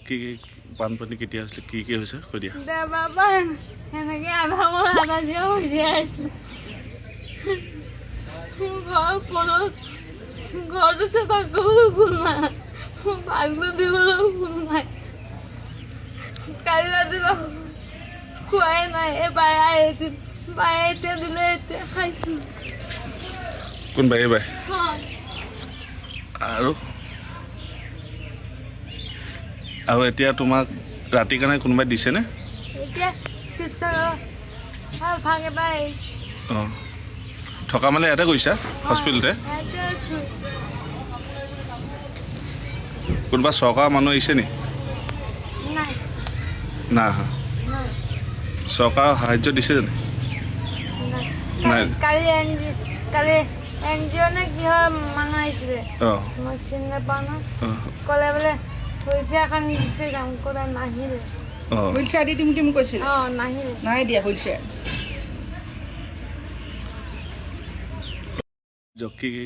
কি কি বানপানী কেতিয়া হৈছিলে, কি কি হৈছে কৈ দিয়া। দেওবাৰ পৰা সেনেকে আধা মৰা আধা জীয়া হৈ আছো। ঘৰ কোনো, ঘৰটো চাফা কৰিবলৈ কোনো নাই, ভাতটো দিবলৈও কোনো নাই। কালি ৰাতিপুৱা খোৱাই নাই। এই বায়ে আহিছিল, বায়ে এতিয়া দিলে, এতিয়া খাইছোঁ। কোন বাই? বাই? হয়। আৰু আৰু এতিয়া তোমাক ৰাতিৰ কাৰণে কোনোবাই দিছেনে? এতিয়া শিৱসাগৰ ভাগ এটা আহিছে। অঁ, থকা মানে ইয়াতে গৈছা হস্পিটেলতে? ইয়াতে আছোঁ। কোনোবা চৰকাৰৰ মানুহ আহিছে নি? নাই। নাই অহা? নাই। চৰকাৰৰ সাহাৰ্য দিছে জানো? নাই। নাই। কালি এন জি অ' নে কিহৰ মানুহ আহিছিলে। অঁ। মই চিনি নাপাওঁ ন। অঁ। ক'লে বোলে হুইল চেয়াৰ এখন দি থৈ যাম, ক'লে নাহিলে। অঁ। হুইল চেয়াৰ দি দিম দিম কৈছিলে? অঁ, নাহিলে। নাই দিয়া হুইল চেয়াৰ। কি কি